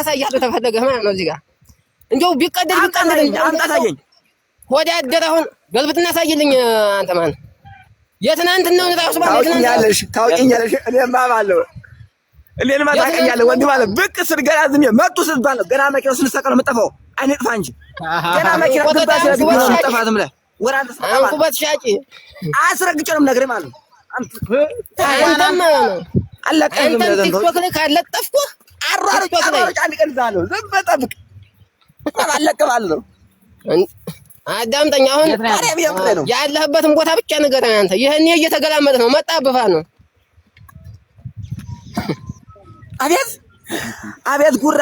አሳያለሁ ተፈለገህ ማለት ነው። እዚህ ጋር እንደው ቢቀደድ አምጣ ቢቀደድ አሳየኝ፣ አምጣ አሳየኝ። ሆድ ያደረ አሁን ገልብጥና አሳይልኝ። አንተ ማን የትናንትናውን ራሱ ማለት ታውቂኛለሽ፣ ታውቂኛለሽ። እኔማ ማለት ነው እኔንማ ታውቀኛለህ ወንድም አለ ብቅ ስል ገና ዝም ብዬ መጡ ስትባል ነው ገና መኪናው ስንሰቀል ነው የምጠፋው። አይኔ ጥፋ እንጂ ገና መኪና ግባ ሲል ግቢ ነው የምጠፋ። ዝም ብለህ ወደ አንተ ስመጣ ማለት ነው አንኩበት ሻጭ አስረግጬ ነው የምነግርህ ማለት ነው። አንተም ማለት ነው አለቀህ። ዝም አንተም ብለህ ዘንድሮ ቲክቶክ ላይ ካለጠፍኩህ አሯሩጭ ቲክቶክ ላይ አሯሩጭ አንድ ቀን እዛለሁ። ዝም ብለህ ጠብቅ። አለቅህ ማለት ነው። አዳምጠኝ። አሁን ማርያም የምሬ ነው። ያለህበትን ቦታ ብቻ ንገረኝ። አንተ ይሄኔ እየተገላመጥህ ነው። መጣብህ ነው። አቤት አቤት፣ ጉራ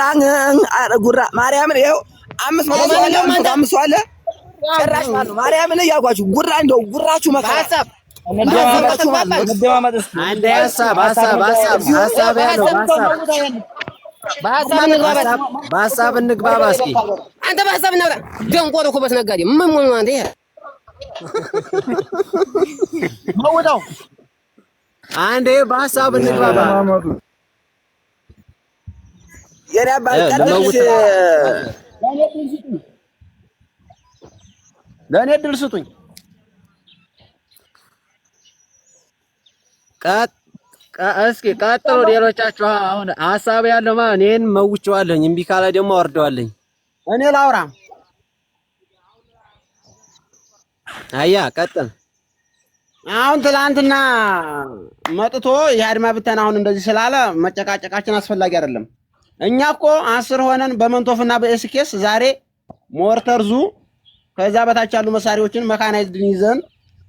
ኧረ ጉራ ማርያምን ይኸው 500 ሰው አለ፣ 505 ሰው አለ ጭራሽ ማለት ነው። ማርያምን እያልኳችሁ ጉራ እንደው ጉራችሁ መከራ በሀሳብ ጉራችሁ ማለት ነው። እንደማመጥ እስኪ አንዴ ሀሳብ ሀሳብ ሀሳብ ሀሳብ ያለው በሀሳብ በሀሳብ እንግባባ። በሀሳብ እንግባባ እስኪ። አንተ በሀሳብ እናውራ። ደንቆሮ እኮ በስነጋዴ ምን ሆኖ አንተ ይሄ መውጣው አንዴ በሀሳብ እንግባባ። የኔ አባት ቀጥል። ለመውጥ ለእኔ እድል ስጡኝ። ቀጥ እስኪ ቀጥሎ ሌሎቻችሁ አሁን ሀሳብ ያለው ማለት እኔን መውቼዋለሁኝ። እምቢ ካለ ደግሞ አወርደዋለኝ። እኔ ላውራ። አያ ቀጥል። አሁን ትላንትና መጥቶ የአድማ ብተና አሁን እንደዚህ ስላለ መጨቃጨቃችን አስፈላጊ አይደለም። እኛ እኮ 10 ሆነን በመንቶፍና በኤስኬስ ዛሬ ሞርተር ዙ ከዛ በታች ያሉ መሳሪያዎችን mechanized ን ይዘን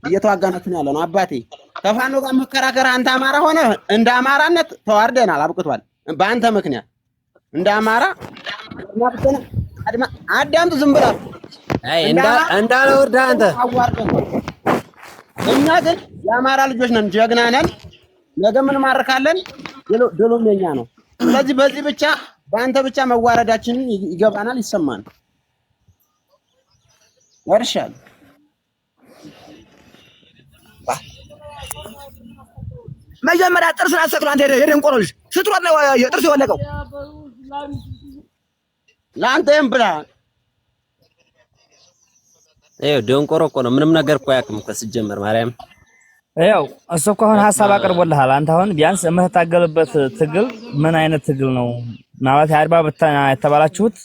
እየተዋጋናችሁ ያለ ነው። አባቴ ከፋኖ ጋር መከራከር አንተ አማራ ሆነ እንደ አማራነት ተዋርደናል፣ አብቅቷል። በአንተ ምክንያት እንደ አማራ አድማ ብተና አድማ አዳምጥ፣ ዝም ብላ አይ እንዳለ ወርደህ አንተ አዋርደናል። እኛ ግን የአማራ ልጆች ነን፣ ጀግና ነን። ነገ እንማርካለን፣ ድሉም የኛ ነው። ስለዚህ በዚህ ብቻ በአንተ ብቻ መዋረዳችንን ይገባናል፣ ይሰማናል። ወርሻል መጀመሪያ ጥርስን አሰቅሎ አንተ የደንቆሮ ልጅ ስትሮጥ ነው ጥርስ የወለቀው። ለአንተም ብለሃል። ይኸው ደንቆሮ እኮ ነው። ምንም ነገር እኮ አያውቅም እኮ ሲጀመር ማርያም። ያው እሱ እኮ አሁን ሀሳብ አቅርቦልሃል። አንተ አሁን ቢያንስ የምትታገልበት ትግል ምን አይነት ትግል ነው ማለት የአድማ ብተና የተባላችሁት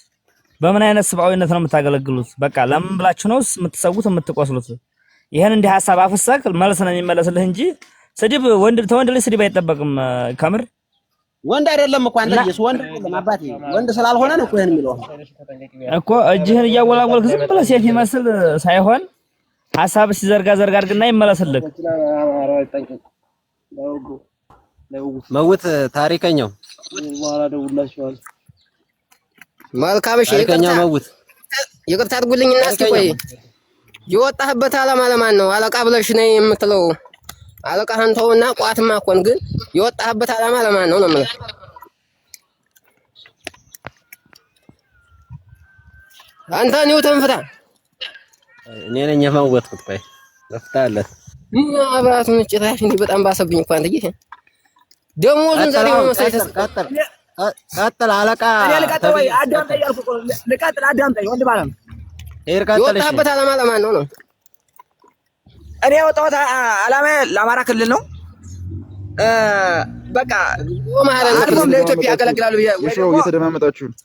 በምን አይነት ሰብአዊነት ነው የምታገለግሉት? በቃ ለምን ብላችሁ ነው የምትሰዉት የምትቆስሉት? ይሄን እንዲህ ሀሳብ አፍሰክ መልስ ነው የሚመለስልህ እንጂ ስድብ ወንድ ተወንድ ልጅ ስድብ አይጠበቅም። ከምር ወንድ አይደለም እኮ አንተ ኢየሱስ ወንድ አይደለም አባቴ፣ ወንድ ስላልሆነ ነው እኮ ይሄን የሚለው እኮ እጅህን እያወላወልክ ዝም ብለህ ሴት ይመስል ሳይሆን ሀሳብ ሲዘርጋ ዘርጋ አድርግና ይመለስልህ። መውት ታሪከኛው መልካም እሺ፣ ታሪከኛው መውት ይቅርታ አድርጉልኝና እስኪ ቆይ የወጣህበት ዓላማ ለማን ነው? አለቃ ብለሽ ነይ የምትለው አለቃህን ተውና ቋትማ እኮን ግን የወጣህበት ዓላማ ለማን ነው ነው የምልህ። አንተ ኒውተን ፍታ። እኔ ነኝ የመወትኩት። ቆይ ለፍታለት ምን አባቱን ጭራሽ እንዲህ በጣም ባሰብኝ እኮ አንተ ይሄ ደሞዙን ዛሬ መመሰለኝ ቀጥል ቀጥል አለቃ እኔ ልቀጥል ወይ አዳምጠኝ እያልኩ እኮ ነው። ልቀጥል አዳምጠኝ ወንድም አለም። ሄር ቀጥል። እሺ የወጣህበት ዓላማ ለማን ነው ነው? እኔ የወጣሁት ዓላማ ለአማራ ክልል ነው። በቃ አልፎም ለኢትዮጵያ ያገለግላሉ ብዬ ወይ የሾው ደግሞ እየተደማመጣችሁ ነው።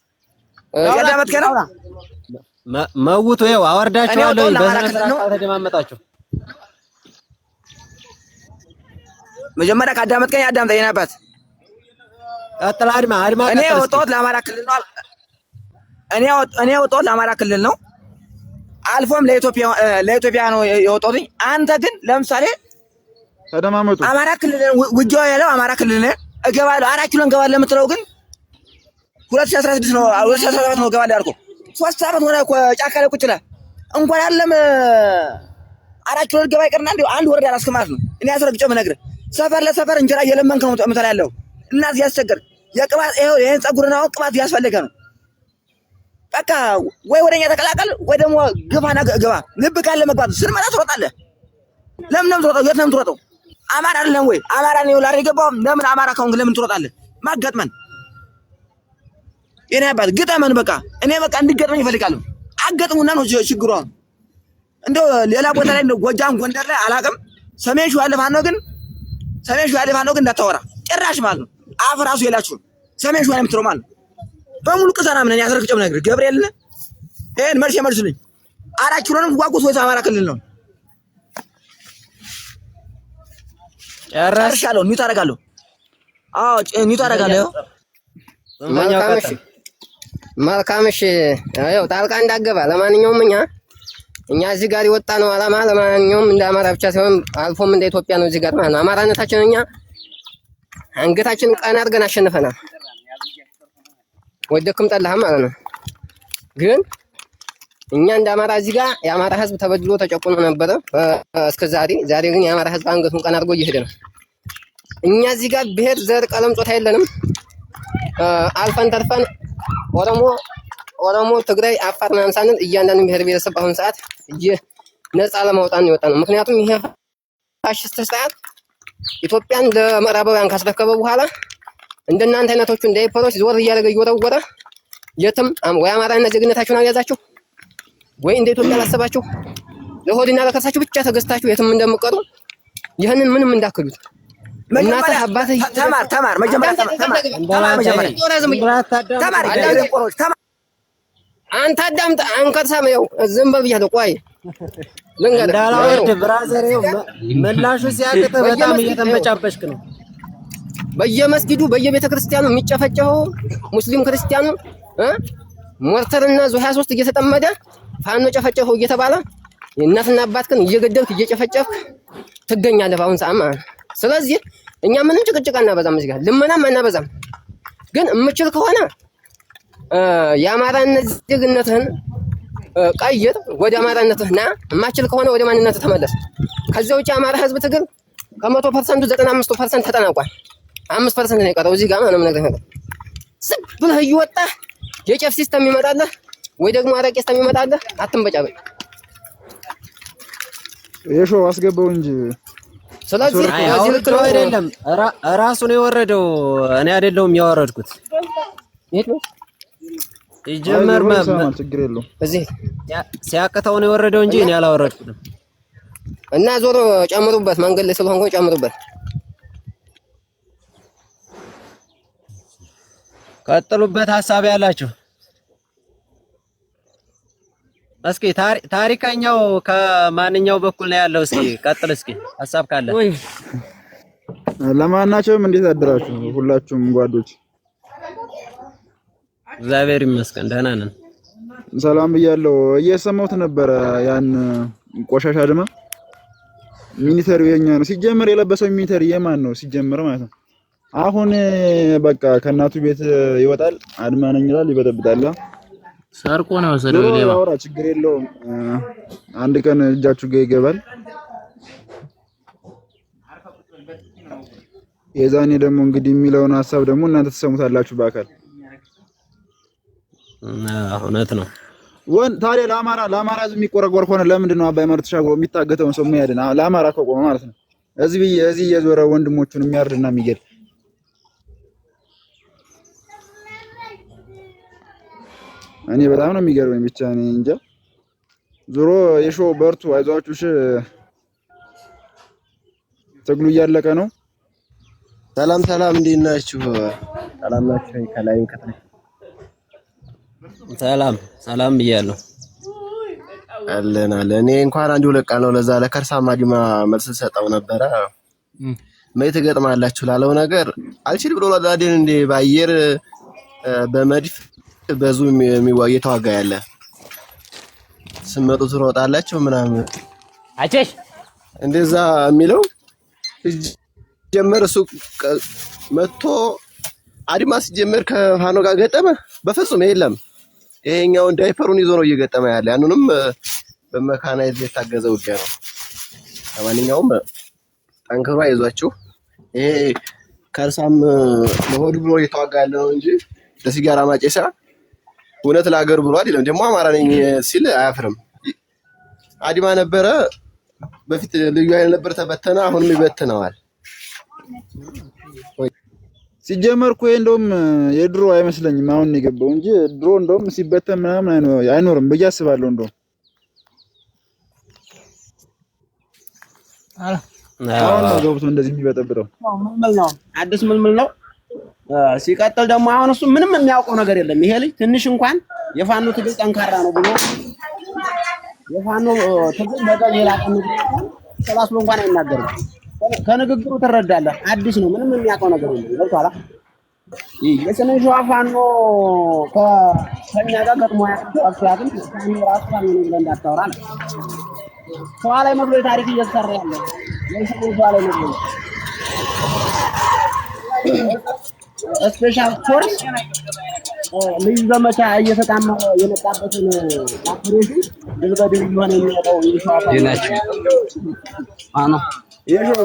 እያዳመጥከኝ ነው? መውቱ ይኸው አወርዳችኋለሁ። እኔ በስነ ለአማራ ክልል ስርዓት ነው። ካልተደማመጣችሁ መጀመሪያ ካዳመጥከኝ አዳምጠኝ አባት። ቀጥል። አድማ አድማ እኔ ቀጥል እስኪ። የወጣሁት ለአማራ ክልል ነው። እኔ የወጣሁት ለአማራ ክልል ነው። አልፎም ለኢትዮጵያ ለኢትዮጵያ ነው የወጣሁት። አንተ ግን ለምሳሌ ተደማመጡ። አማራ ክልል ውጊያው ያለው አማራ ክልል ነው እገባለሁ 4 ኪሎ እንገባለን ለምትለው ግን 2016 ነው 2017 ነው እገባለሁ ያልኩህ። 3 ዓመት ሆነ እኮ ጫካ ላይ ቁጭ ብለህ እንኳን አይደለም 4 ኪሎ ልገባ ይቅርና እንዲሁ አንድ ወረዳ አላስክም ማለት ነው። እኔ አስረግጬ የምነግርህ ሰፈር ለሰፈር እንጀራ እየለመንክ ነው የምትላ ያለው እና እዚህ ያስቸግር የቅባት ይኸው ይሄን ፀጉርና አሁን ቅባት እያስፈለገ ነው። በቃ ወይ ወደኛ ተቀላቀል ወይ ደግሞ ግፋና ግባ። ልብ ካለ መግባት ስንመጣ ትሮጣለህ። ለምን ነው የምትሮጠው? የት ነው የምትሮጠው? አማራ አይደለም ወይ? አማራ ነው ላሬ የገባው። ለምን አማራ ከሆንክ ለምን ትሮጣለህ? ማጋጥመን የኔ አባት ግጠመን። በቃ እኔ በቃ እንድገጥመኝ እፈልጋለሁ። አገጥሙና ነው ችግሩ። አሁን እንደው ሌላ ቦታ ላይ እንደው ጎጃም ጎንደር ላይ አላውቅም። ሰሜን ሸዋ ያለ ፋኖ ግን ሰሜን ሸዋ ያለ ፋኖ ግን እንዳታወራ ጭራሽ ማለት ነው። አፍ ራሱ የላችሁም። ሰሜን ሸዋ የምትለው ማለት ነው በሙሉ ቅዘና ምን ያስረግጨው ነገር ገብርኤልን ይሄን መልስ የመልሱልኝ። አራት ኪሎ ነው የምትዋጉት ወይስ አማራ ክልል ነው? ጨረስ። ጨርሻለሁ። mute አደርጋለሁ። አዎ mute አደርጋለሁ። ጽንፈኛው መልካም እሺ፣ ቀጥል። መልካም እሺ። ያው ጣልቃ እንዳገባ ለማንኛውም እኛ እዚህ ጋር የወጣ ነው አላማ ለማንኛውም እንደ አማራ ብቻ ሳይሆን አልፎም እንደ ኢትዮጵያ ነው እዚህ ጋር ማለት ነው። አማራነታችን እኛ አንገታችን ቀና አድርገን አሸንፈናል። ወደክም ጠላህም ማለት ነው። ግን እኛ እንደ አማራ እዚህ ጋር የአማራ ሕዝብ ተበድሎ ተጨቁኖ ነበረ እስከ ዛሬ። ዛሬ ግን የአማራ ሕዝብ አንገቱን ቀና አድርጎ እየሄደ ነው። እኛ እዚህ ጋር ብሔር፣ ዘር፣ ቀለም፣ ጾታ የለንም። አልፈን ተርፈን ኦሮሞ፣ ትግራይ፣ አፋር ምናምን ሳንል እያንዳንዱ ብሔር ብሔረሰብ በአሁኑ ሰዓት ነፃ ለማውጣት ነው የወጣነው። ምክንያቱም ይሄ ፋሽስት ስርዓት ኢትዮጵያን ለምዕራባውያን ካስረከበ በኋላ እንደናንተ አይነቶቹ እንደ ዳይፐሮች ዞር እያደረገ እየወረወረ የትም ወይ አማራነት ዜግነታችሁን አልያዛችሁ ወይ እንደ ኢትዮጵያ አላሰባችሁ ለሆድና ለከርሳችሁ ብቻ ተገዝታችሁ የትም እንደምቀሩ ይህንን ምንም እንዳክሉት። እናትህ አባትህ ተማር ተማር መጀመሪያ ተማር ተማር መጀመሪያ ተማር ደንቆሮች ተማር። አንተ አዳምጥ። አንከርሳም ይኸው ዝም በል ብያለሁ። ቆይ ልንገርህ እንዳላወርድ brother፣ ይኸው ምላሹ ሲያቅጥህ በጣም እየተንበጫበጭክ ነው። በየመስጊዱ በየቤተ ክርስቲያኑ የሚጨፈጨፈው ሙስሊም ክርስቲያኑ ሞርተርና ዙ 23 እየተጠመደ ፋኖ ጨፈጨፈው እየተባለ እናትና አባትህን እየገደልክ እየጨፈጨፍክ ትገኛለህ በአሁን ሰዓት ማለት ነው። ስለዚህ እኛ ምንም ጭቅጭቅ አናበዛም፣ እዚህ ጋር ልመናም አናበዛም። ግን የምችል ከሆነ የአማራነት ዜግነትህን ቀይር፣ ወደ አማራነትህ ና። የማችል ከሆነ ወደ ማንነትህ ተመለስ። ከዚያ ውጭ የአማራ ህዝብ ትግል ከ100%ቱ 95% ተጠናቋል። 5% ነው የቀረው። እዚህ ጋር ምንም ነገር ነገር ዝም ብለህ እየወጣህ የጨፍ system ይመጣልህ ወይ ደግሞ አረቄ system ይመጣልህ። አትንበጫበጭ። የሾ አስገባው እንጂ ስለዚህ አይ በዚህ ልክ አውርደው ነው። አይደለም ራሱ ነው የወረደው። እኔ አይደለሁም ያወረድኩት። የት ነው? ሲጀመር አይዞህ ይሰማል፣ ችግር የለውም። እዚህ ሲያቅተው ነው የወረደው እንጂ እኔ አላወረድኩትም። እና ዞሮ ጨምሩበት። መንገድ ላይ ስለሆንኩ ጨምሩበት። ቀጥሉበት፣ ሀሳብ ያላችሁ እስኪ ታሪከኛው ከማንኛው በኩል ነው ያለው? እስኪ ቀጥል፣ እስኪ ሀሳብ ካለ። ለማናቸውም እንዴት አደራችሁ ሁላችሁም ጓዶች? እግዚአብሔር ይመስገን ደህና ነን። ሰላም ብያለሁ። እየሰማሁት ነበረ ያን ቆሻሻ ድማ military ው የኛ ነው ሲጀመር፣ የለበሰው military የማን ነው ሲጀመር ማለት ነው። አሁን በቃ ከእናቱ ቤት ይወጣል፣ አድማ ነኝ ይላል፣ ይበጠብጣል። ሰርቆ ነው የወሰደው ዞሮ ሌባ። ያወራ ችግር የለውም። አንድ ቀን እጃችሁ ጋር ይገባል። የዛኔ ደግሞ እንግዲህ የሚለውን ሀሳብ ደግሞ እናንተ ትሰሙታላችሁ በአካል። እውነት ነው። ወን ታዲያ ለአማራ ህዝብ የሚቆረቆር ከሆነ ለምንድን ነው አባይ ማዶ ተሻግሮ የሚታገተውን ሰው የሚያድን? ለአማራ ከቆመ ማለት ነው። እዚህ እዚህ እየዞረ ወንድሞቹን የሚያርድና የሚገድል እኔ በጣም ነው የሚገርመኝ። ብቻ እኔ እንጃ። ዞሮ የሾ በርቱ፣ አይዟችሁ። እሺ ትግሉ እያለቀ ነው። ሰላም ሰላም፣ እንዴት ናችሁ? ሰላም ናችሁ? ከላይም ከታች ሰላም ሰላም ብያለሁ። አለን አለን። እኔ እንኳን አንድ ሁለት ቃል ነው ለዛ ለከርሳማ ዲማ መልስ ሰጠው ነበረ። መች ትገጥማላችሁ ላለው ነገር አልችል ብሎ ላዳዴን እንዴ በአየር በመድፍ በዙ እየተዋጋ ያለ ስመጡ ትሮጣላችሁ ምናምን አቼሽ እንደዛ የሚለው ሲጀመር እሱ መጥቶ አድማ ሲጀመር ከፋኖ ጋር ገጠመ። በፍጹም የለም። ይሄኛውን ዳይፐሩን ይዞ ነው እየገጠመ ያለ። ያንንም በ mechanized የታገዘ ውጊያ ነው። ለማንኛውም ጠንክሮ አይዟችሁ። ይሄ ከእርሳም ለሆዱ ብሎ እየተዋጋ ያለ ነው እንጂ ለሲጋራ ማጨሻ እውነት ለሀገር ብሎ አይደለም። ደግሞ አማራ ነኝ ሲል አያፍርም። አድማ ነበረ በፊት ልዩ ኃይል ነበር፣ ተበተነ። አሁንም ይበትነዋል። ሲጀመር እኮ ይሄ እንደውም የድሮ አይመስለኝም አሁን የገባው እንጂ ድሮ እንደውም ሲበተን ምናምን አይኖርም ብዬ አስባለሁ። እንደውም አሁን ነው ገብቶ እንደዚህ የሚበጠብጠው። ምልምል ነው፣ አዲስ ምልምል ነው። ሲቀጥል ደግሞ አሁን እሱ ምንም የሚያውቀው ነገር የለም። ይሄ ልጅ ትንሽ እንኳን የፋኖ ትግል ጠንካራ ነው ብሎ የፋኖ ትግል ነገ ሌላ ቀን ሰላስሎ እንኳን አይናገርም። ከንግግሩ ትረዳለህ። አዲስ ነው፣ ምንም የሚያውቀው ነገር የለም። ገብቶሃል? የሰሜን ሸዋ ፋኖ ከኛ ጋር ገጥሞ አያውቅም። ፋኖ ራሱ ፋኖ ነው ብለህ እንዳታወራ ነው። ሸዋ ላይ መስሎ ታሪክ እየተሰራ ያለ የሰሜን ሸዋ ላይ መስሎ special force ልዩ ዘመቻ እየተጣመረ የመጣበትን ኦፕሬሽን ድል በድል እየሆነ የሚመጣው የሸዋ ፋኖ የሸዋ